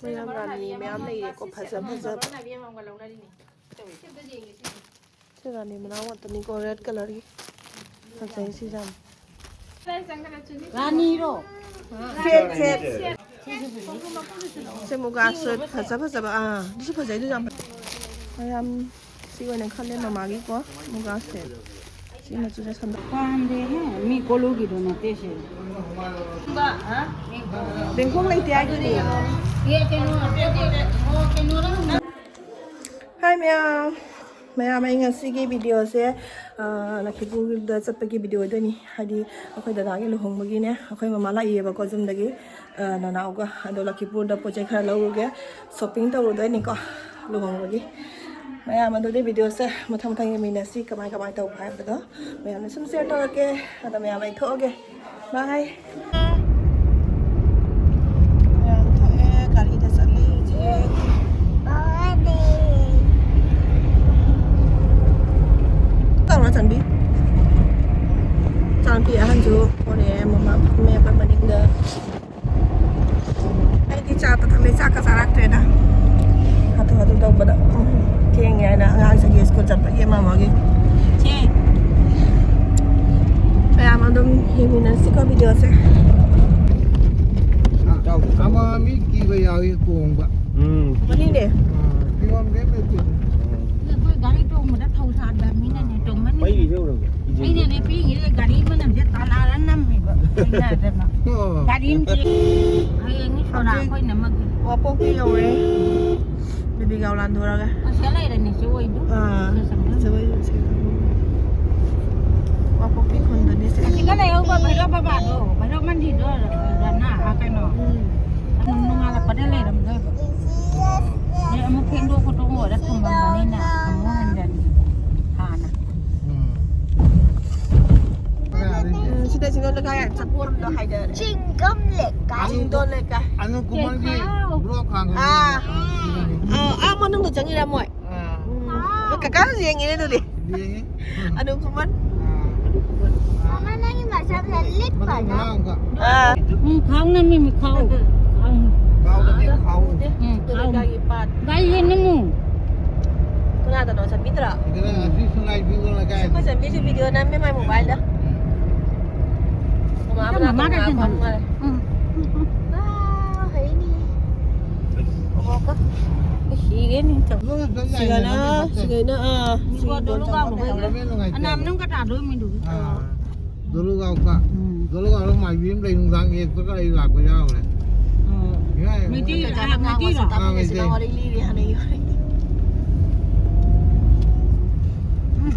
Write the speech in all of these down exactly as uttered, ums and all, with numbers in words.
ꯃꯌꯥꯝ ꯔꯥꯅꯤ ꯃꯌꯥꯝ ꯂꯩꯔꯦꯀꯣ, ꯐꯖ ꯐꯖꯕ꯫ ꯁꯤ ꯔꯥꯅꯤ ꯃꯅꯥꯎ ꯉꯥꯛꯇꯅꯤꯀꯣ, ꯔꯦꯗ ꯀꯂꯔꯒꯤ꯫ ꯐꯖꯩ ꯁꯤꯁꯦ ꯌꯥꯝ꯫ ꯔꯥꯅꯤꯔꯣ? Set, set. ꯁꯦ ꯃꯨꯒꯥ ꯁꯨꯠ ꯐꯖ ꯐꯖꯕ꯫ ꯑꯥ, ꯑꯗꯨꯁꯨ ꯐꯖꯩ, ꯑꯗꯨꯁꯨ ꯌꯥꯝ ꯐꯖꯩ꯫ ꯃꯌꯥꯝ ꯁꯤ ꯑꯣꯏꯅ ꯈꯜꯂꯦ ꯃꯃꯥꯒꯤꯀꯣ, ꯃꯨꯒꯥ ꯁꯦꯠ꯫ ꯁꯤ ꯃꯆꯨꯁꯦ ꯁꯟꯗꯣꯛ꯫ ꯄꯥꯝꯗꯦꯍꯦ, ꯃꯤ ꯀꯣꯂꯨꯒꯤꯗꯣ ꯅꯠꯇꯦ ꯁꯦ꯫ ꯕꯦꯡꯀꯣꯛ ꯂꯩꯇꯦ ꯍꯥꯏꯗꯨꯗꯤ꯫ ꯍꯥꯏ ꯃꯌꯥꯝ, ꯃꯌꯥꯝ ꯑꯩ ꯉꯁꯤꯒꯤ ꯚꯤꯗꯤꯑꯣꯁꯦ, ꯑ, ꯂꯛꯈꯤꯄꯨꯔꯗ ꯆꯠꯄꯒꯤ ꯚꯤꯗꯤꯑꯣ ꯑꯣꯏꯗꯣꯏꯅꯤ꯫ ꯍꯥꯏꯗꯤ ꯑꯩꯈꯣꯏ ꯗꯗꯥꯒꯤ ꯂꯨꯍꯣꯡꯕꯒꯤꯅꯦ, ꯑꯩꯈꯣꯏ ꯃꯃꯥ ꯂꯥꯛꯏꯌꯦꯕꯀꯣ ꯌꯨꯝꯗꯒꯤ, ꯑ, ꯅꯅꯥꯎꯒ꯫ ꯑꯗꯣ ꯂꯛꯈꯤꯄꯨꯔꯗ ꯄꯣꯠ ꯆꯩ ꯈꯔ ꯂꯧꯔꯨꯒꯦ, ꯁꯣꯞꯄꯤꯡ ꯇꯧꯔꯨꯗꯣꯏꯅꯤꯀꯣ ꯂꯨꯍꯣꯡꯕꯒꯤ꯫ ꯃꯌꯥꯝ ꯑꯗꯨꯗꯤ ꯚꯤꯗꯤꯑꯣꯁꯦ ꯃꯊꯪ ꯃꯊꯪ ꯌꯦꯡꯃꯤꯟꯅꯁꯤ, ꯀꯃꯥꯏ ꯀꯃꯥꯏ ꯇꯧꯕ ꯍꯥꯏꯕꯗꯣ ꯃꯌꯥꯝꯅ ꯁꯨꯝ ꯁꯤꯌꯔ ꯇꯧꯔꯛꯀꯦ꯫ ꯑꯗꯣ ꯃꯌꯥꯝ ꯑꯩ ꯊꯣꯛꯑꯒꯦ꯫ ꯕꯥꯏ꯫ ꯃꯌꯥꯝ ꯊꯣꯛꯑꯦ, ꯒꯥꯔꯤꯗ ꯆꯠꯂꯦ ꯍꯧꯖꯤꯛ꯫ ꯇꯧꯔꯣ, ꯆꯟꯕꯤ꯫ ꯏꯆꯥꯅꯨꯄꯤ ꯑꯍꯟꯁꯨ ꯄꯣꯔꯛꯑꯦ, ꯃꯃꯥ ꯐꯝꯃꯦ ꯑꯩꯈꯣꯏ ꯃꯅꯤꯡꯗ꯫ ꯑꯩꯗꯤ ꯆꯥ ꯊꯛꯂꯦ, ꯆꯥꯛꯀ ꯆꯥꯔꯛꯇ꯭ꯔꯦꯗ꯫ ꯍꯥꯊꯨ ꯍꯥꯊꯨ ꯇꯧꯕꯗ꯫ ꯎꯝ, ꯊꯦꯡꯉꯦ ꯍꯥꯏꯅ ꯑꯉꯥꯡꯁꯤꯡꯒꯤ ꯁ꯭ꯀꯨꯜ ꯆꯠꯄꯒꯤ ꯑꯃ ꯑꯃꯒꯤ꯫ ꯁꯦ꯫ ꯃꯌꯥꯝ ꯑꯗꯨꯝ ꯌꯦꯡꯃꯤꯟꯅꯁꯤꯀꯣ ꯚꯤꯗꯤꯑꯣꯁꯦ꯫ ꯑꯃ ꯃꯤ ꯀꯤꯕ ꯌꯥꯎꯏ ꯇꯣꯡꯕ꯫ ꯎꯝ꯫ ꯃꯅꯤꯡꯅꯦ꯫ ꯀꯤꯕꯝ ꯀꯩꯝ ꯂꯩꯇꯦ꯫ ꯑꯩꯈꯣꯏ ꯒꯥꯔꯤ ꯇꯣꯡꯕꯗ ꯊꯧ ꯁꯥꯗꯕꯅꯤꯅꯅꯦ, ꯇꯣꯡꯃꯟ-, ꯄꯩꯔꯤꯁꯦ ꯎꯔꯕ? ꯑꯩꯅꯅꯦ ꯄꯤꯔꯤꯉꯩꯗ ꯒꯥꯔꯤ ꯃꯅꯝꯁꯦ ꯇꯥꯂꯥꯔ ꯅꯝꯃꯦꯕ꯫ ꯍꯩꯅꯗꯅ꯫ ꯑꯣ꯫ ꯒꯥꯔꯤ ꯑꯃ ꯆꯦ-, ꯍꯌꯦꯡꯅꯤ ꯁꯣꯔꯥ ꯑꯩꯈꯣꯏ ꯅꯝꯃꯒꯦ꯫ ꯋꯥꯄꯣꯛꯄꯤ ꯌꯧꯔꯦ꯫ ꯕꯤꯕꯤꯒꯥꯎ ꯂꯥꯟꯗꯣꯔꯒ꯫ ꯑꯁꯤꯗ ꯂꯩꯔꯦꯅꯦ ꯆꯦ ꯑꯣꯏꯗꯣ꯫ ꯑꯥ, ꯆꯦ ꯑꯣꯏꯗꯣ, ꯆꯦ ꯑꯣꯏꯗꯣ꯫ ꯋꯥꯄꯣꯛꯄꯤ ꯈꯨꯟꯗꯨꯅꯤ ꯁꯦ꯫ ꯑꯁꯤꯗ ꯂꯩꯍꯧꯕ ꯚꯩꯔꯣ ꯕꯕꯥꯗꯣ, ꯚꯩꯔꯣ ꯃꯟꯗꯤꯔꯗꯣ, ꯔꯅꯥ, ꯑꯥ, ꯀꯩꯅꯣ꯫ ꯎꯝ꯫ ꯅꯣꯡꯉꯥꯜꯂꯛꯄꯗ ꯂꯩꯔꯝꯗꯣꯏꯕ꯫ ꯑꯗꯩ ꯑꯃꯨꯛ ꯐꯦꯡꯗꯣꯛ ꯈꯣꯠꯇꯣꯛ ꯂꯣꯏꯔ ꯊꯝꯃꯝꯕꯅꯤꯅ ꯑꯃꯨꯛ ꯍꯟꯖꯟꯈꯤꯕ ꯍꯥꯟꯅ꯫ ꯎꯝ꯫ ꯎꯝ, ꯁꯤꯗ ꯆꯤꯡꯗꯣꯟ ꯂꯩꯀꯥꯏ ꯆꯪꯐꯝꯗꯣ ꯍꯥꯏꯗꯔꯦ꯫ ꯆꯤꯡꯗꯣꯟ ꯂꯩꯀꯥꯏ꯫ ꯑꯅꯨ ꯀꯨꯃꯥꯔꯒꯤ ꯕ꯭ꯂꯣꯛ ꯍꯥꯡꯉꯦ꯫ ꯑꯥ꯫ ꯑꯥ, ꯑꯥ, ꯃꯅꯨꯡꯗ ꯆꯪꯉꯤꯔꯥ ꯃꯣꯏ? ꯑꯥ꯫ ꯎꯝ꯫ ꯀꯀꯥ ꯌꯦꯡꯉꯤꯅꯦ ꯑꯗꯨꯗꯤ꯫ ꯌꯦꯡꯉꯤ꯫ ꯑꯅꯨ ꯀꯨꯃꯥꯔ꯫ ꯑꯥ꯫ ꯃꯃꯥ ꯅꯪꯒꯤ ꯃꯁꯝꯗ ꯂꯤꯛꯄꯅ꯫ ꯃꯅꯨꯡ ꯃꯅꯥꯎꯒ꯫ ꯑꯥ꯫ ꯎꯝ, ꯈꯥꯎꯅ ꯃꯤ ꯃꯤ ꯈꯥꯎ꯫ ꯀꯥꯎꯗꯅꯦ ꯈꯥꯎ꯫ ꯅꯠꯇ꯭ꯔꯣ? ꯑꯗꯨꯅ ꯑꯁꯤ ꯁꯉꯥꯏ ꯚꯤꯌꯨꯅ ꯀꯥꯏ? ꯑꯩꯈꯣꯏ ꯆꯟꯕꯤꯁꯨ ꯚꯤꯗꯤꯑꯣ ꯅꯝꯃꯦ ꯃꯥꯏ ꯃꯣꯕꯥꯏꯜꯗ꯫ ꯃꯃꯥ ꯃꯅꯥꯛꯇ ꯉꯥꯏꯍꯥꯛ ꯐꯝ ꯃꯥꯜꯂꯦ꯫ ꯎꯝ꯫ ꯑꯥ, ꯍꯩꯅꯤ꯫ ꯑꯣꯀꯣ꯫ ꯁꯤꯒꯦꯅꯤ꯫ ꯁꯤꯒꯅ, ꯁꯤꯒꯅ, ꯑꯥ, ꯁꯤꯒꯅ ꯅꯨꯡꯉꯥꯏꯇꯦ꯫ ꯑꯅꯥꯝ ꯅꯪ ꯀꯇꯥꯗꯣ ꯃꯤꯗꯨ꯫ ꯑꯥ꯫ ꯗꯣꯂꯨꯒꯥꯎꯀ꯫ ꯎꯝ꯫ ꯗꯣꯂꯨꯒꯥꯎꯗ ꯃꯥꯏꯕꯤ ꯑꯃ ꯂꯩ, ꯅꯨꯡꯗꯥꯡ ꯌꯦꯛꯄꯒ ꯑꯩ ꯂꯥꯛꯄ ꯌꯥꯎꯔꯦ꯫ ꯎꯝ꯫ ꯌꯥꯏ꯫ ꯃꯩꯇꯩ, ꯑꯥ, ꯃꯩꯇꯩꯔꯣ? ꯑꯥ, ꯃꯩꯇꯩ꯫ ꯋꯥꯔꯤ ꯂꯤꯔꯤ ꯍꯥꯟꯅ ꯌꯧꯔꯦ꯫ ꯎꯝ꯫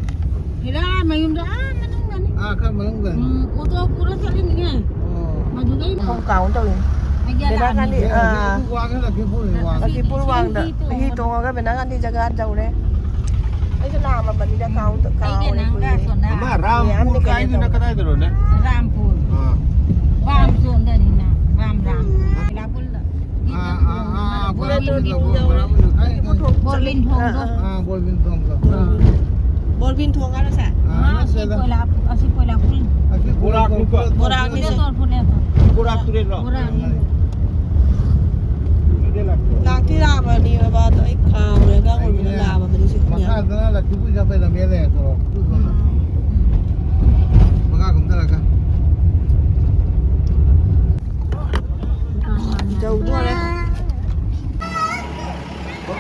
ꯍꯦꯔꯥ ꯃꯌꯨꯝꯗ, ꯑꯥ, ꯃꯅꯨꯡꯗꯅꯤ꯫ ꯑꯥ, ꯈꯔ ꯃꯅꯨꯡꯗꯅꯤ꯫ ꯎꯝ, ꯑꯣꯇꯣ ꯄꯨꯔ ꯆꯠꯂꯤꯅꯤꯅꯦ꯫ ꯑꯣ꯫ ꯃꯗꯨꯗꯩ ꯃꯐꯝ ꯀꯥꯎꯟ ꯇꯧꯔꯤꯅꯤ꯫ ꯑꯩꯒꯤ ꯕꯦꯗꯥ ꯑꯂꯥꯝꯅꯤ꯫ ꯀꯥꯟꯗꯤ, ꯑꯥ꯫ ꯑꯗꯨ ꯋꯥꯡꯉꯦ, ꯂꯛꯈꯤꯄꯨꯔꯅꯤ, ꯋꯥꯡꯉꯦ꯫ ꯂꯛꯈꯤꯄꯨꯔ ꯋꯥꯡꯗ ꯍꯤ ꯇꯣꯡꯉꯒ ꯕꯦꯗꯥ ꯀꯥꯟꯗꯤ ꯖꯒꯥ ꯌꯧꯔꯦ꯫ ꯑꯩꯁꯨ ꯂꯥꯝꯃꯕꯅꯤꯗ ꯀꯥꯎꯟ ꯇ-, ꯑꯩꯒ ꯀꯥꯎꯔꯦ ꯅꯪꯒ ꯀꯨꯏꯔꯦ꯫ ꯁꯣꯅꯥ꯫ ꯑꯃ ꯔꯥꯝꯄꯨꯔ ꯌꯥꯝꯅ ꯀꯩꯅꯣ ꯀꯥꯏꯗꯨꯅ ꯇꯧꯕ꯫ ꯀꯗꯥꯏꯗꯅꯣꯅꯦ? ꯔꯥꯝꯄꯨꯔ꯫ ꯑꯥ꯫ ꯕꯥꯝ ꯆꯣꯟꯗꯅꯤꯅ, ꯕꯥꯝ ꯔꯥꯝ꯫ ꯕꯣꯂꯥꯄꯨꯔꯗ꯫ ꯑꯥ, ꯑꯥ, ꯑꯥ, ꯕꯣꯔꯥꯄꯨꯔꯗ, ꯕꯣꯔꯥꯄꯨꯔꯗ, ꯕꯣꯔꯥꯄꯨꯔꯗ, ꯈꯪꯉꯦ, ꯈꯪꯉꯦ꯫ ꯕꯣꯔꯕꯤꯟ ꯊꯣꯡꯗꯣ꯫ ꯑꯥ, ꯑꯥ, ꯕꯣꯔꯕꯤꯟ ꯊꯣꯡꯗꯣ꯫ ꯕꯣꯔꯕꯤꯟ ꯊꯣꯡ ꯍꯥꯏꯔꯣ ꯁꯦ? ꯑꯥ, ꯑꯥ, ꯑꯁꯤ ꯅꯠꯇꯦꯗ꯫ ꯀꯣꯏꯂꯥ, ꯑꯁꯤ ꯀꯣꯏꯂꯥꯄꯨꯔ꯫ ꯑꯁꯤ ꯕꯣꯔꯥꯛꯅꯤꯀꯣ? ꯕꯣꯔꯥꯛꯅꯤ ꯁꯦ꯫ ꯕꯣꯔꯥꯛ ꯇꯨꯔꯦꯜꯂꯣ? ꯕꯣꯔꯥꯛꯅꯤ꯫ ꯕꯣꯔꯥꯛꯅꯤ꯫ ꯂꯥꯛꯇꯤ ꯂꯥꯛꯑꯕꯅꯦꯕ, ꯑꯗꯣ ꯑꯩ ꯀꯥꯎꯔꯦ, ꯑꯉꯥꯡ ꯑꯣꯏꯔꯤꯉꯩꯗ ꯂꯥꯛꯑꯕꯅꯤ ꯁꯤ ꯃꯌꯥꯝ꯫ ꯃꯈꯥꯗꯅ ꯂꯛꯈꯤꯄꯨꯔ ꯆꯠꯄꯩ ꯂꯝꯕꯤ ꯂꯩꯔꯦ, ꯁꯣꯔꯣꯛ꯫ ꯎꯝ꯫ ꯃꯈꯥ ꯀꯨꯝꯊꯔꯒ꯫ ꯌꯧꯗꯣꯔꯦ꯫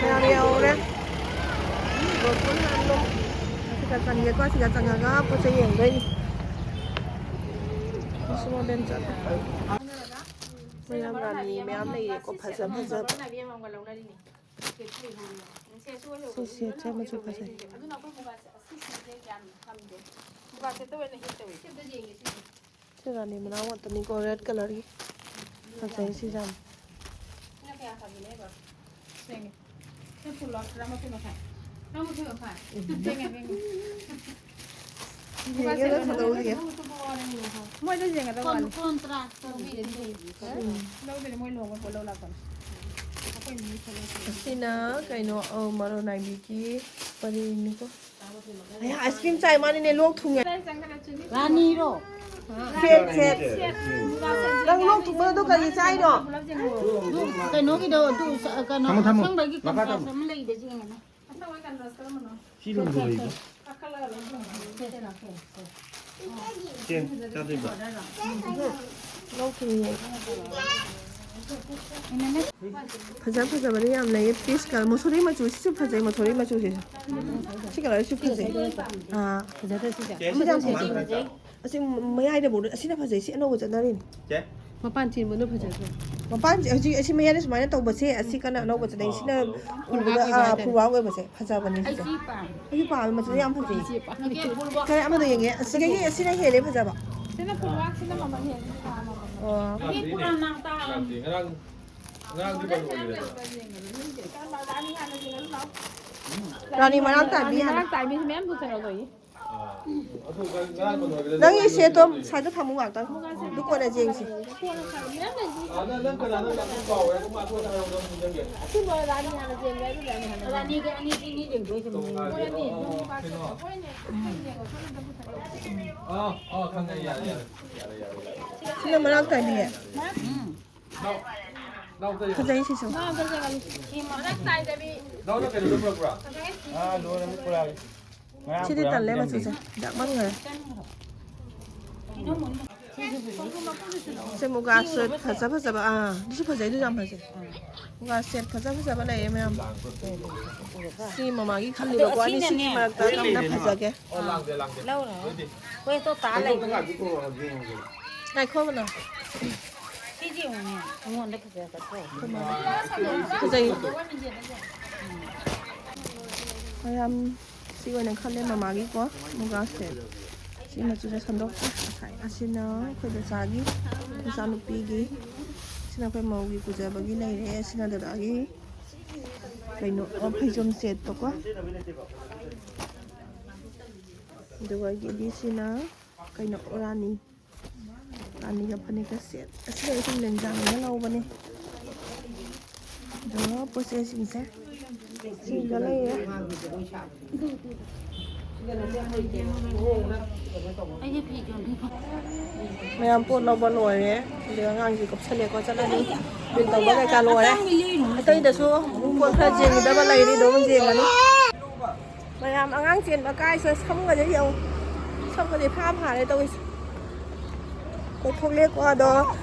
ꯃꯌꯥꯝ ꯌꯧꯔꯦ꯫ ꯁꯤꯗ ꯆꯪꯒꯦꯀꯣ, ꯁꯤꯗ ꯆꯪꯉꯒ ꯄꯣꯠ ꯆꯩ ꯌꯦꯡꯗꯣꯏꯅꯤ꯫ ꯃꯌꯥꯝ ꯔꯥꯅꯤ ꯃꯌꯥꯝ ꯂꯩꯔꯦꯀꯣ, ꯐꯖ ꯐꯖꯕ꯫ ꯁꯤ ꯁꯦꯠꯁꯦ ꯑꯃꯁꯨ ꯐꯖꯩ꯫ ꯁꯤ ꯔꯥꯅꯤ ꯃꯅꯥꯎ ꯉꯥꯛꯇꯅꯤꯀꯣ, ꯔꯦꯗ ꯀꯂꯔꯒꯤ꯫ ꯐꯖꯩ ꯁꯤꯁꯦ ꯌꯥꯝ꯫ ꯁꯦ ꯐꯨꯜ ꯂꯣ, ꯇꯔꯥꯃꯥꯊꯣꯏ ꯃꯈꯥꯏ꯫ ꯇꯔꯥꯃꯥꯊꯣꯏ ꯃꯈꯥꯏ꯫ ꯌꯦꯡꯒꯦꯗ ꯐꯖꯕꯁꯤꯡꯁꯦ꯫ ꯃꯣꯏꯗ ꯌꯦꯡꯒꯗꯕ ꯋꯥꯅꯤ꯫ ꯀꯣꯟ ꯇꯔꯥ ꯂꯧꯕꯤꯔꯗꯤ ꯐꯩ꯫ ꯂꯧꯗꯣꯏꯅꯦ, ꯃꯣꯏ ꯂꯨꯍꯣꯡꯕ ꯄꯣꯠ ꯂꯧ ꯂꯥꯛꯄꯅꯦ꯫ ꯑꯩꯈꯣꯏ ꯃꯤ ꯊꯕꯛ ꯁꯤꯅ ꯀꯩꯅꯣ, ꯑꯧ, ꯃꯔꯣꯏ ꯅꯥꯏꯕꯤꯒꯤ ꯄꯔꯦꯡꯅꯤꯀꯣ꯫ ꯑꯌꯥ, ꯑꯥꯏꯁ ꯀ꯭ꯔꯤꯝ ꯆꯥꯏ ꯃꯥꯅꯤꯅꯦ, ꯂꯣꯛ ꯊꯨꯡꯉꯦ꯫ ꯔꯥꯅꯤꯔꯣ? Set, set. ꯅꯪ ꯂꯣꯛ ꯊꯨꯡꯕꯗꯣ ꯀꯔꯤ ꯆꯥꯏꯅꯣ? ꯀꯩꯅꯣꯒꯤꯗꯣ, ꯑꯗꯨ, ꯀꯩꯅꯣ, ꯊꯝꯃꯣ, ꯊꯝꯃꯣ꯫ ꯑꯁꯪꯕꯒꯤ ꯃꯈꯥ ꯊꯝꯃꯣ꯫ ꯀꯝꯄ꯭ꯔꯦꯁ ꯑꯃ ꯂꯩꯗ, ꯌꯦꯡꯉꯣ꯫ ꯁꯤ ꯂꯣꯏꯕ꯫ ꯆꯦ, ꯆꯥꯗꯣꯏꯕ꯫ ꯐꯖ ꯐꯖꯕꯗꯤ ꯌꯥꯝ ꯂꯩꯌꯦ꯫ ꯄꯤꯁ ꯀꯂꯔ, ꯃꯣꯁꯣꯔꯤ ꯃꯆꯨ, ꯁꯤꯁꯨ ꯐꯖꯩ, ꯃꯣꯁꯣꯔꯤ ꯃꯆꯨꯁꯤꯁꯨ꯫ ꯁꯤ ꯀꯂꯔꯁꯨ ꯐꯖꯩ꯫ ꯑꯥ, ꯐꯖꯗ꯭ꯔꯣ ꯁꯤꯁꯦ? ꯁꯤꯁꯨ ꯌꯥꯝ ꯐꯖꯩ꯫ ꯑꯁꯤ ꯃꯌꯥꯏꯗ ꯕꯣꯔꯗꯔ, ꯑꯁꯤꯅ ꯐꯖꯩ, ꯁꯤ ꯑꯅꯧꯕ ꯆꯠꯅꯔꯤꯅꯤ꯫ ꯆꯦ꯫ ꯃꯄꯥꯟ ꯆꯦꯟꯕꯗꯣ ꯐꯖꯗ꯭ꯔꯣ? ꯃꯄꯥꯟꯁꯦ ꯍꯧꯖꯤꯛ ꯑꯁꯤ ꯃꯌꯥꯏꯗ ꯁꯨꯃꯥꯏꯅ ꯇꯧꯕꯁꯦ, ꯑꯁꯤ ꯀꯟꯅ ꯑꯅꯧꯕ ꯆꯠꯅꯩ꯫ ꯁꯤꯅ ꯎꯕꯗ, ꯑꯥ, ꯐꯨꯜꯋꯥꯛ ꯑꯣꯏꯕꯁꯦ ꯐꯖꯕꯅꯦ ꯁꯤꯁꯦ꯫ ꯑꯩꯁꯨ ꯄꯥꯝꯃꯦ, ꯃꯆꯨ ꯌꯥꯝ ꯐꯖꯩ꯫ ꯀꯔꯤ ꯑꯃꯗꯣ ꯌꯦꯡꯒꯦ? ꯑꯁꯤꯗꯒꯤ ꯑꯁꯤꯅ ꯍꯦꯜꯂꯦ ꯐꯖꯕ꯫ ꯁꯤꯅ ꯐꯨꯜꯋꯥꯛ, ꯁꯤꯅ ꯃꯃꯜ ꯍꯦꯜꯂꯦ꯫ ꯑꯣ꯫ ꯉꯔꯥꯡꯗꯤ, ꯉꯔꯥꯡ, ꯉꯔꯥꯡꯗꯤ ꯀꯩꯅꯣ ꯑꯣꯏꯔꯦꯗꯅ꯫ ꯔꯥꯅꯤ ꯃꯔꯥꯡ ꯇꯥꯏꯕꯤ ꯍꯥꯟꯅ꯫ ꯃꯔꯥꯡ ꯇꯥꯏꯕꯤ ꯃꯌꯥꯝ ꯄꯨꯊꯔꯛꯑꯣ꯫ ꯅꯪꯒꯤ ꯁꯦꯠꯇꯣ ꯁꯥꯏꯗ ꯊꯝꯃꯨ ꯉꯥꯛꯇꯪ꯫ ꯑꯗꯨ ꯀꯣꯟꯅ ꯌꯦꯡꯁꯤ꯫ ꯁꯤꯅ ꯃꯔꯥꯛ ꯇꯥꯏꯕꯤꯌꯦ꯫ ꯐꯖꯩ ꯁꯤꯁꯨ꯫ ꯁꯤꯗꯤ ꯇꯜꯂꯦ ꯃꯆꯨꯁꯦ꯫ ꯌꯥꯛꯃꯟꯈ꯭ꯔꯦ꯫ ꯁꯦ ꯃꯨꯒꯥ ꯁꯨꯠ ꯐꯖ ꯐꯖꯕ, ꯑꯥ, ꯑꯗꯨꯁꯨ ꯐꯖꯩ, ꯑꯗꯨꯁꯨ ꯌꯥꯝ ꯐꯖꯩ꯫ ꯃꯨꯒꯥ ꯁꯦꯠ ꯐꯖ ꯐꯖꯕ ꯂꯩꯌꯦ ꯃꯌꯥꯝ꯫ ꯁꯤ ꯃꯃꯥꯒꯤ ꯈꯜꯂꯤꯕꯀꯣ, ꯑꯅꯤꯁꯤꯒꯤ ꯃꯔꯛꯇ ꯀꯔꯝꯕꯅ ꯐꯖꯒꯦ? ꯂꯧꯔꯣ꯫ ꯑꯩꯈꯣꯏ ꯑꯇꯣꯞꯄ ꯂꯩꯕꯅꯦ꯫ ꯉꯥꯏꯈꯣ ꯃꯅꯥ꯫ ꯁꯤꯁꯦ ꯌꯦꯡꯉꯨꯅꯦ, ꯑꯩꯉꯣꯟꯗ ꯐꯖꯒꯗ꯭ꯔꯣ? ꯐꯖꯩ꯫ ꯃꯌꯥꯝ ꯁꯤ ꯑꯣꯏꯅ ꯈꯜꯂꯦ ꯃꯃꯥꯒꯤꯀꯣ, ꯃꯨꯒꯥ ꯁꯦꯠ꯫ ꯁꯤ ꯃꯆꯨꯁꯦ ꯁꯟꯗꯣꯛꯀꯦ꯫ ꯉꯁꯥꯏ ꯑꯁꯤꯅ ꯑꯩꯈꯣꯏ ꯗꯗꯥꯒꯤ ꯃꯆꯥꯅꯨꯄꯤꯒꯤ, ꯁꯤꯅ ꯑꯩꯈꯣꯏ ꯃꯧꯒꯤ ꯄꯨꯖꯕꯒꯤ ꯂꯩꯔꯦ, ꯁꯤꯅ ꯗꯗꯥꯒꯤ ꯀꯩꯅꯣ, ꯑꯣ, ꯐꯩꯖꯣꯝ ꯁꯦꯠꯇꯣꯀꯣ꯫ ꯑꯗꯨꯒ ꯑꯩꯒꯤꯗꯤ ꯁꯤꯅ ꯀꯩꯅꯣ, ꯔꯥꯅꯤ꯫ ꯔꯥꯅꯤꯒ ꯐꯅꯦꯛꯀ ꯁꯦꯠ꯫ ꯑꯁꯤꯗ ꯑꯩ ꯁꯨꯝ ꯂꯦꯡꯖꯥꯡ ꯑꯣꯏꯅ ꯂꯧꯕꯅꯦ꯫ ꯑꯗꯣ ꯄꯣꯠ ꯆꯩꯁꯤꯡꯁꯦ ꯁꯤꯗ ꯂꯩꯔꯦ꯫ ꯑꯩꯒꯤ ꯐꯤ ꯌꯣꯟꯕꯤ ꯃꯌꯥꯝ ꯄꯣꯠ ꯂꯧꯕ ꯂꯣꯏꯔꯦ꯫ ꯑꯗꯨꯒ ꯑꯉꯥꯡꯁꯤ ꯀꯨꯞꯁꯜꯂꯦꯀꯣ, ꯆꯠꯂꯅꯤ꯫ ꯕꯤꯜ ꯇꯧꯕ ꯀꯩꯀꯥ ꯂꯣꯏꯔꯦ꯫ ꯑꯇꯩꯗꯁꯨ ꯄꯣꯠ ꯈꯔ ꯌꯦꯡꯒꯗꯕ ꯂꯩꯔꯤ, ꯑꯗꯨꯝ ꯌꯦꯡꯉꯅꯤ꯫ ꯃꯌꯥꯝ ꯑꯉꯥꯡ ꯆꯦꯟꯕ ꯀꯥꯏꯁꯦ ꯁꯝꯒꯁꯦ ꯌꯦꯡꯉꯨ꯫ ꯁꯝꯒꯁꯦ ꯐꯥ ꯐꯥꯔꯦ ꯇꯧꯔꯤꯁꯦ꯫ ꯀꯣꯏꯊꯣꯛꯂꯦꯀꯣ ꯑꯗꯣ,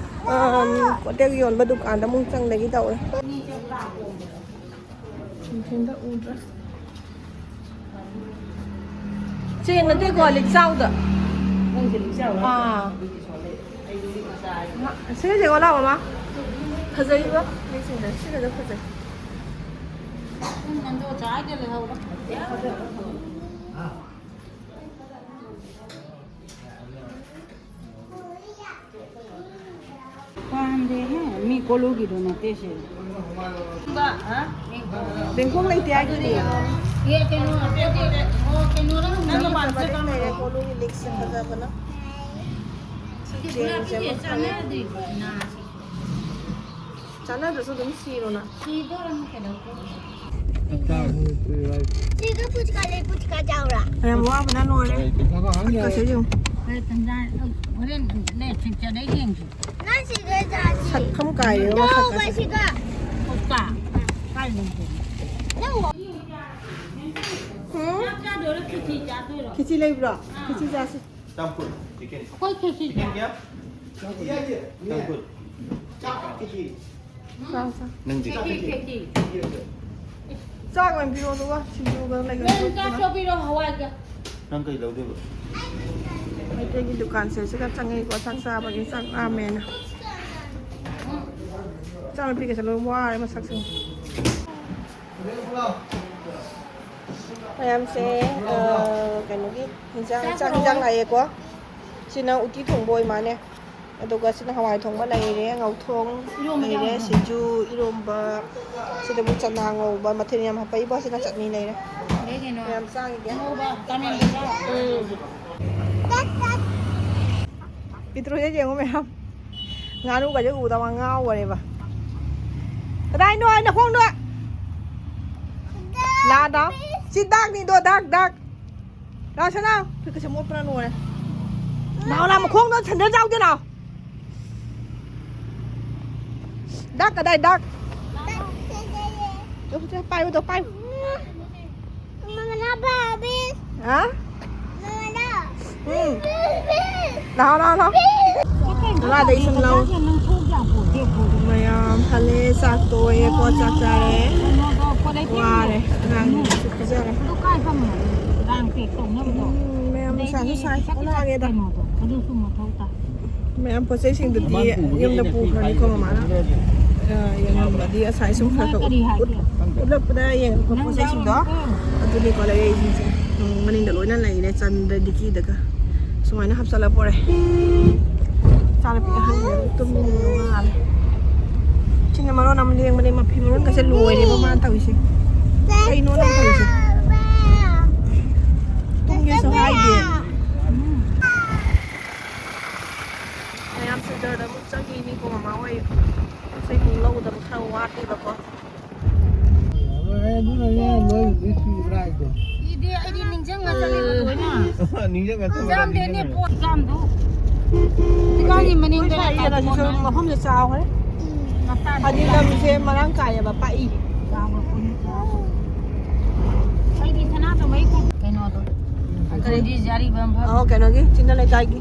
ꯑꯝ, ꯄꯣꯠ ꯌꯣꯟꯕ ꯗꯨꯀꯥꯟꯗ ꯑꯃꯨꯛ ꯆꯪꯗꯒꯤ ꯇꯧꯔꯦ꯫ ꯅꯨꯡꯊꯤꯟꯗ ꯎꯗ꯭ꯔꯦ꯫ ꯆꯦꯟ ꯅꯠꯇꯦꯀꯣ, ꯂꯤꯛꯆꯥꯎꯗ꯫ ꯅꯪꯁꯦ ꯂꯤꯛꯆꯥꯎꯔꯣ? ꯑꯥ꯫ ꯑꯩꯗꯤ ꯂꯤꯛ ꯃꯆꯥ ꯍꯥꯏꯕ꯫ ꯁꯤꯒꯁꯦ ꯑꯣꯂꯥ ꯃꯃꯥ꯫ ꯐꯖꯩꯕ꯫ ꯂꯤꯛꯁꯤꯡꯁꯦ ꯁꯤꯒꯁꯦ ꯐꯖꯩ꯫ ꯅꯪ ꯅꯟꯗꯣ ꯆꯥꯏꯗ ꯂꯩꯍꯧꯔꯣ꯫ ꯄꯥꯝꯗꯦꯍꯦ, ꯃꯤ ꯀꯣꯂꯨꯒꯤꯗꯣ ꯅꯠꯇꯦ ꯁꯦ꯫ ꯕꯦꯡꯀꯣꯛ ꯂꯩꯇꯦ ꯍꯥꯏꯗꯨꯗꯤ꯫ ꯑꯦ, ꯀꯩꯅꯣ, ꯑꯣ, ꯀꯩꯅꯣꯔ ꯍꯪꯕꯅꯤ꯫ ꯅꯪ ꯃꯄꯥꯟꯗ ꯆꯠꯀꯅꯨ꯫ ꯂꯩꯔꯦ ꯀꯣꯂꯨꯒꯤ ꯂꯤꯛꯁꯦ ꯐꯖꯕꯅ꯫ ꯁꯤ ꯆꯦꯟꯁꯦ ꯑꯃ ꯐꯖꯩ꯫ ꯆꯥꯟꯅꯗ꯭ꯔꯤꯕ ꯅꯥꯁꯦ꯫ ꯆꯥꯟꯅꯗ꯭ꯔꯁꯨ ꯑꯗꯨꯝ ꯁꯤꯔꯣꯅ꯫ ꯁꯤꯗꯣꯔꯝ ꯀꯩꯗꯧꯗꯣꯏꯅꯣ? ꯁꯤꯗ ꯄꯨꯆꯀꯥ ꯂꯩ, ꯄꯨꯆꯀꯥ ꯆꯥꯎꯔꯥ? ꯌꯥꯝ ꯋꯥꯕꯅ ꯂꯣꯏꯔꯦ꯫ ꯈꯨꯠꯀꯁꯦ ꯌꯦꯡꯉꯨ꯫ ꯍꯣꯔꯦꯟ ꯇꯟꯖꯥ, ꯍꯣꯔꯦꯟꯅꯦ, ꯁꯤꯡꯆꯔꯗꯩ ꯌꯦꯡꯁꯤ꯫ ꯅꯪ ꯁꯤꯗ ꯆꯥꯁꯤ꯫ ꯁꯛꯐꯝ ꯀꯥꯏꯔꯦ, ꯅꯪ ꯋꯥꯁꯛꯀꯁꯦ꯫ ꯁꯤꯗ꯫ ꯄꯨꯆꯀꯥ꯫ ꯀꯥꯏ ꯂꯩꯒꯦ? ꯅꯪ ꯋꯥ- ꯎꯝ? ꯆꯥꯛ ꯆꯥꯗꯣꯏꯔꯣ, ꯈꯦꯆꯤ ꯆꯥꯗꯣꯏꯔꯣ? ꯈꯦꯆꯤ ꯂꯩꯕ꯭ꯔꯣ? ꯑꯥ꯫ ꯈꯦꯆꯤ ꯆꯥꯁꯤ꯫ ꯆꯝꯐꯨꯠ, ꯆꯤꯀꯟ꯫ ꯑꯩꯈꯣꯏ ꯈꯦꯆꯤ ꯆꯤꯀꯟ ꯆꯥ- ꯀꯌꯥ? ꯆꯝꯐꯨꯠ꯫ ꯆꯥꯛ ꯈꯦꯆꯤ꯫ ꯆꯥꯎ, ꯆꯥꯎ꯫ ꯅꯪꯗꯤ? ꯈꯦꯆꯤ, ꯈꯦꯆꯤ꯫ ꯆꯥꯛ ꯑꯣꯏꯅ ꯄꯤꯔꯛꯑꯣ, ꯑꯗꯨꯒ ꯁꯤꯡꯖꯨꯒ ꯂꯩꯒ ꯅꯪ ꯆꯥꯛ ꯄꯤꯔꯛꯑꯣ꯫ ꯆꯣꯞꯄꯤꯔꯣ, ꯍꯋꯥꯏꯒ꯫ ꯅꯪ ꯀꯩ ꯂꯧꯗꯣꯏꯕ? ꯃꯩꯇꯩꯒꯤ ꯗꯨꯀꯥꯟꯁꯦ ꯁꯤꯗ ꯆꯪꯉꯛꯏꯀꯣ, ꯆꯥꯛ ꯆꯥꯕꯒꯤ ꯆꯥꯛ ꯂꯥꯝꯃꯦꯅ꯫ ꯏꯆꯥꯅꯨꯄꯤꯒꯁꯦ ꯂꯣꯏ ꯋꯥꯔꯦ ꯃꯁꯛꯁꯤꯡ꯫ ꯃꯌꯥꯝꯁꯦ, ꯑ, ꯀꯩꯅꯣꯒꯤ ꯍꯤꯟꯖꯥꯡ, ꯆꯥꯛ ꯍꯤꯟꯖꯥꯡ ꯂꯥꯛꯑꯦꯀꯣ꯫ ꯁꯤꯅ ꯎꯇꯤ ꯊꯣꯡꯕ ꯑꯣꯏ ꯃꯥꯜꯂꯦ꯫ ꯑꯗꯨꯒ ꯁꯤꯅ ꯍꯋꯥꯏ ꯊꯣꯡꯕ ꯂꯩꯔꯦ, ꯉꯧꯊꯣꯡ ꯏꯔꯣꯝꯕ ꯂꯩꯔꯦ, ꯌꯥꯎꯗ꯭ꯔꯣ? ꯁꯤꯡꯖꯨ, ꯏꯔꯣꯝꯕ, ꯁꯤꯗ ꯑꯃꯨꯛ ꯆꯅꯥ ꯉꯧꯕ, ꯃꯊꯦꯜ ꯌꯥꯝ ꯍꯥꯄꯛꯏꯕꯣ꯫ ꯁꯤꯅ ꯆꯠꯅꯤ ꯂꯩꯔꯦ꯫ ꯑꯗꯩ ꯀꯩꯅꯣ? ꯃꯌꯥꯝ ꯆꯥꯈꯤꯒꯦ꯫ ꯑꯉꯧꯕ ꯇꯥꯃꯦꯟ ꯕꯖꯥꯔ꯫ ꯎꯝ꯫ ꯄꯤꯇ꯭ꯔꯨꯁꯦ ꯌꯦꯡꯉꯨ ꯃꯌꯥꯝ꯫ ꯉꯥꯅꯨꯒꯁꯦ ꯎꯗꯕ ꯉꯥꯎꯈꯔꯦꯕ꯫ ꯀꯗꯥꯏꯅꯣ ꯍꯥꯏꯅ ꯈꯣꯡꯗꯣ? ꯂꯥꯗ꯫ ꯁꯤ ꯗꯥꯛꯅꯤꯗꯣ, ꯗꯥꯛ, ꯗꯥꯛ꯫ ꯂꯥꯛꯑꯣ ꯁꯦ ꯂꯥꯛꯑꯣ꯫ ꯐꯨꯔꯤꯠꯀꯁꯦ ꯃꯣꯠꯄꯅ ꯂꯣꯏꯔꯦ꯫ ꯂꯥꯛꯑꯣ ꯂꯥꯛꯑꯣ, ꯃꯈꯣꯡꯗꯣ ꯁꯦꯟꯗꯜ ꯌꯥꯎꯗꯦ ꯂꯥꯛꯑꯣ꯫ ꯗꯥꯛ ꯀꯗꯥꯏ ꯗꯥꯛ? ꯆꯣ, ꯆꯣ, ꯄꯥꯏꯌꯨꯗꯣ, ꯄꯥꯏꯌꯨ꯫ ꯍꯥ? ꯎꯝ꯫ ꯂꯥꯛꯑꯣ, ꯂꯥꯛꯑꯣ, ꯂꯥꯛꯑꯣ꯫ ꯀꯗꯥꯏꯗꯒꯤ ꯁꯨꯝ ꯂꯧ? ꯃꯌꯥꯝ ꯍꯜꯂꯦ, ꯆꯥꯛ ꯇꯣꯛꯑꯦꯀꯣ, ꯆꯥꯛ ꯆꯥꯔꯦ꯫ ꯋꯥꯔꯦ, ꯑꯉꯥꯡꯁꯤꯡꯁꯨ ꯄꯤꯖꯔꯦ꯫ ꯎꯝ, ꯃꯌꯥꯝ ꯅꯨꯡꯁꯥꯁꯨ ꯁꯥꯏ꯫ ꯑꯣꯟꯅꯔꯒꯦꯗ꯫ ꯃꯌꯥꯝ ꯄꯣꯠ ꯆꯩꯁꯤꯡꯗꯨꯗꯤ ꯌꯨꯝꯗ ꯄꯨꯈ꯭ꯔꯅꯤꯀꯣ ꯃꯃꯥꯅ꯫ ꯑ, ꯌꯦꯡꯉꯝꯕꯗꯤ ꯉꯁꯥꯏ ꯁꯨꯝ ꯈꯔ ꯈꯔ ꯎꯠ-, ꯎꯠꯂꯛꯄꯗ ꯌꯦꯡꯉꯛꯄ ꯄꯣꯠ ꯆꯩꯁꯤꯡꯗꯣ ꯑꯗꯨꯅꯤꯀꯣ ꯂꯩꯔꯛꯏꯁꯤꯡꯁꯦ꯫ ꯎꯝ, ꯃꯅꯤꯡꯗ ꯂꯣꯏꯅ ꯂꯩꯔꯦ, ꯆꯟꯗ꯭ꯔ ꯗꯤꯀꯤꯗꯒ ꯁꯨꯃꯥꯏꯅ ꯍꯥꯞꯆꯜꯂ ꯄꯣꯔꯦ꯫ ꯏꯆꯥꯅꯨꯄꯤ ꯑꯍꯟꯁꯤꯅ ꯇꯨꯝꯅꯤꯡꯕ ꯃꯥꯜꯂꯦ꯫ ꯁꯤꯅ ꯃꯔꯣꯟ ꯑꯃ ꯂꯦꯡꯕꯅꯦ, ꯃꯐꯤ ꯃꯔꯣꯟꯒꯁꯦ ꯂꯣꯏꯔꯦꯕ ꯃꯥꯅ ꯇꯧꯔꯤꯁꯦ꯫ ꯀꯩꯅꯣ ꯅꯪ ꯇꯧꯔꯤꯁꯦ? ꯇꯨꯝꯒꯦꯁꯨ ꯍꯥꯏꯗꯦ꯫ ꯃꯌꯥꯝ ꯁꯦꯟꯇꯔꯗ ꯑꯃꯨꯛ ꯆꯪꯉꯤꯅꯤꯀꯣ, ꯃꯃꯥ ꯍꯣꯏ ꯄꯣꯠ ꯆꯩ ꯑꯃꯨꯛ ꯂꯧꯒꯗꯕ ꯈꯔ ꯋꯥꯠꯂꯤꯕꯀꯣ꯫ ꯑꯗꯨꯅꯅꯦ ꯅꯣꯏ ꯍꯧꯖꯤꯛ ꯁꯨꯕ꯭ꯔꯥ ꯍꯥꯏꯗꯣ꯫ ꯏꯗꯤ ꯑꯩꯗꯤ ꯅꯤꯡꯁꯤꯡꯉ ꯆꯠꯂꯦꯕ ꯂꯣꯏꯅ꯫ ꯅꯤꯡꯁꯤꯡꯉ ꯆꯠꯂꯦ, ꯏꯟꯖꯥꯝꯗꯨꯅꯦ ꯅꯤꯡꯁꯤꯡꯉ꯫ ꯄꯣꯠ ꯏꯟꯖꯥꯝꯗꯨ꯫ ꯊꯤꯀꯥꯒꯤ ꯃꯅꯤꯡꯗ ꯑꯩꯈꯣꯏ ꯁ꯭ꯋꯥꯏ ꯂꯩꯕ ꯌꯦꯟ ꯑꯁꯤꯁꯨ ꯄꯣꯠꯅ꯫ ꯃꯐꯝꯁꯦ ꯆꯥꯎꯈ꯭ꯔꯦ꯫ ꯃꯄꯥꯟ ꯍꯥꯏꯗꯤ ꯂꯝꯁꯦ ꯃꯔꯥꯡ ꯀꯥꯏꯌꯦꯕ, ꯄꯥꯛꯏ꯫ ꯆꯥꯎꯈ꯭ꯔꯄꯣꯠꯅꯤ, ꯆꯥꯎꯈ꯭ꯔꯄꯣꯠꯅꯤ꯫ ꯑꯩꯗꯤ ꯁꯅꯥ ꯀꯃꯩ ꯀꯣ-, ꯀꯩꯅꯣꯗꯣ꯫ ꯀꯔꯤ? ꯑꯗꯨꯗꯤ ꯌꯥꯔꯤꯕ ꯑꯃ ꯐꯕ꯫ ꯑꯣ, ꯀꯩꯅꯣꯒꯤ, ꯆꯤꯟꯅ ꯂꯩꯀꯥꯏꯒꯤ꯫